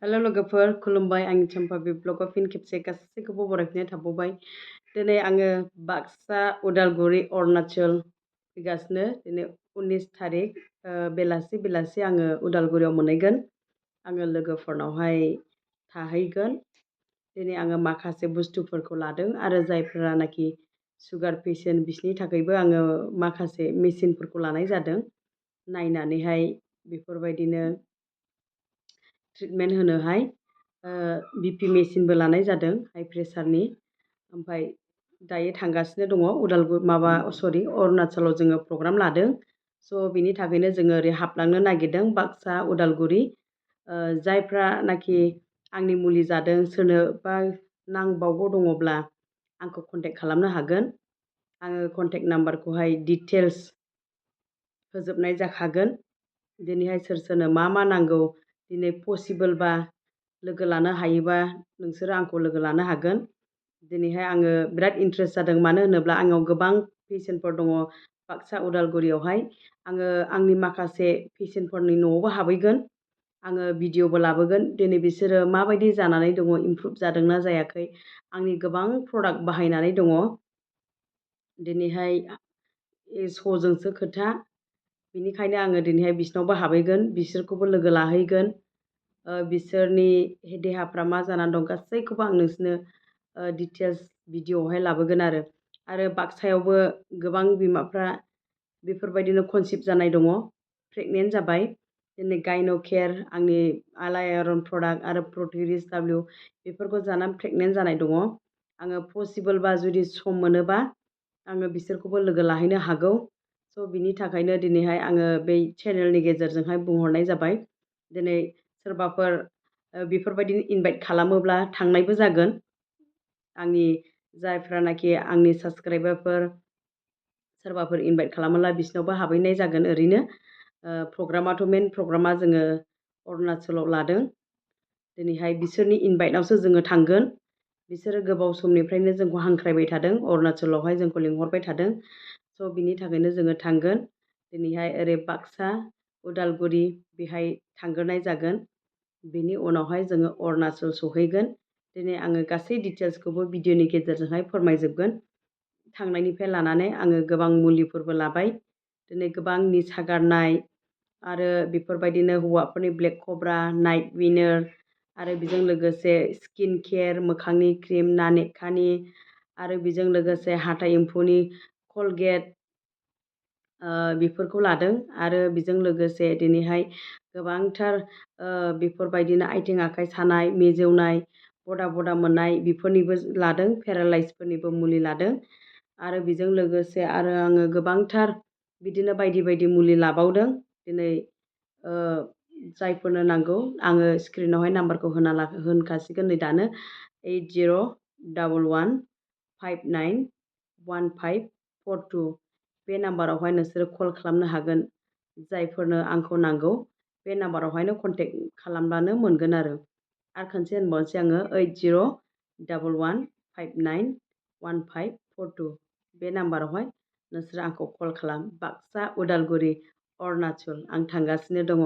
हेल' लोगोफोर खुलुमबाय आंनि चम्पा ब्लगाव फिन खेबसे गासैखौबो बरायफिननाय थाबावबाय। दिनै आङो बाक्सा उदालगुरि अरुणाचल फैगासिनो। दिनै 19 थारिख बेलासि आङो उदालगुरियाव मोनहैगोन। आङो लोगोफोरनावहाय थाहैगोन। दिनै आङो माखासे बुस्थुफोरखौ लादों आरो जायफोरानाखि सुगार पेसेन्ट बिसोरनि थाखायबो आङो माखासे मेचिनफोरखौ लानाय जादों। नायनानैहाय बेफोरबायदिनो ट्रिटमेन्ट होनोहाय बिपि मेचिनबो लानाय जादों हाइ प्रेसारनि। ओमफ्राय दायो थांगासिनो दङ अरुणाचलाव जोङो प्रग्राम लादों। स' बिनि थाखायनो जोङो ओरै हाबलांनो नागिरदों बाक्सा उदालगुरि। जायफ्रानाखि आंनि मुलि जादों सोरनोबा नांबावगौ दङब्ला आंखौ कन्टेक्ट खालामनो हागोन। आङो कन्टेक्ट नाम्बारखौहाय डिटेल्स होजोबनाय जाखागोन। दिनैहाय सोरनो मा नांगौ दिनै पसिबोलबा लोगो लानो हायोबा नोंसोरो आंखौ लोगो लानो हागोन। दिनैहाय आङो बिराद इन्ट्रेस्ट जादों मानो होनोब्ला आंनाव गोबां पेसेन्टफोर दङ बाक्सा उदालगुरियावहाय। आङो आंनि माखासे पेसेन्टफोरनि न'आवबो हाबहैगोन। आङो भिडिअ'बो लाबोगोन दिनै बिसोरो माबायदि जानानै दङ इमप्रुभ जादोंना जायाखै। आंनि गोबां प्रडाक्ट बाहायनानै दङ। दिनैहाय स'जोंसो खोथा। बिनिखायनो आङो दिनैहाय बिसिनावबो हाबहैगोन बिसोरखौबो लोगो लाहैगोन। बिसोरनि देहाफ्रा मा जानानै दं गासैखौबो आं नोंसोरनो डिटेल्स भिडिअ'आवहाय लाबोगोन आरो बाक्सायावबो गोबां बिमाफ्रा बेफोरबायदिनो कनसिभ जानाय दङ प्रेगनेन्ट जाबाय। दिनै गायन' केयार आंनि आलायारन प्रडाक्ट आरो प्रटिरिस W बेफोरखौ जानानै प्रेगनेन्ट जानाय दङ। आङो पसिबोलबा जुदि सम मोनोबा आङो बिसोरखौबो लोगो लाहैनो हागौ। स' बिनि थाखायनो दिनैहाय आङो बै चेनेलनि गेजेरजोंहाय बुंहरनाय जाबाय। दिनै सोरबाफोर बेफोरबायदिनो इनभाइट खालामोब्ला थांनायबो जागोन। आंनि जायफ्रानाखि आंनि साबसक्राइबारफोर सोरबाफोर इनभाइट खालामोब्ला बिसिनावबो हाबहैनाय जागोन ओरैनो। मेन प्रग्रामा जोङो अरुणाचलाव लादों। दिनैहाय बिसोरनि इनभाइटआवसो जोङो थांगोन। बिसोरो गोबाव समनिफ्रायनो जोंखौ हांख्रायबाय थादों अरुणाचलावहाय जोंखौ लिंहरबाय थादों। स' बिनि थाखायनो जोङो थांगोन। दिनैहाय ओरै बाक्सा उदालगुरि बेहाय थांग्रोनाय जागोन। बेनि उनावहाय जोङो अरुणाचल सहैगोन। दिनै आङो गासै डिटेल्सखौबो भिडिअ'नि गेजेरजोंहाय फोरमायजोबगोन। थांनायनिफ्राय लानानै आङो गोबां मुलिफोरबो लाबाय। दिनै गोबां निसा गारनाय आरो बेफोरबायदिनो हौवाफोरनि ब्लेक कब्रा नाइट विनार आरो बेजों लोगोसे स्किन केयार मोखांनि क्रिम नानेकानि आरो बेजों लोगोसे हाथाइ एम्फौनि कलगेट बेफोरखौ लादों आरो बेजों लोगोसे दिनैहाय गोबांथार बेफोरबायदिनो आथिं आखाइ सानाय मिजौनाय बदा मोननाय बेफोरनिबो लादों पेरालाइसफोरनिबो मुलि लादों। आरो बेजों लोगोसे आरो आङो गोबांथार बिदिनो बायदि मुलि लाबावदों। दिनै जायफोरनो नांगौ आङो स्क्रिनावहाय नाम्बारखौ होनखासिगोन नै दानो 8011591542 बे नाम्बारावहाय नोंसोरो कल खालामनो हागोन। जायफोरनो आंखौ नांगौ बे नाम्बारावहायनो कन्टेक्ट खालामब्लानो मोनगोन आरो खनसे होनबावनोसै आङो 8011591542 बे नाम्बारावहाय नोंसोरो आंखौ कल खालाम। बाक्सा उदालगुरि अरुणाचल आं थांगासिनो दङ।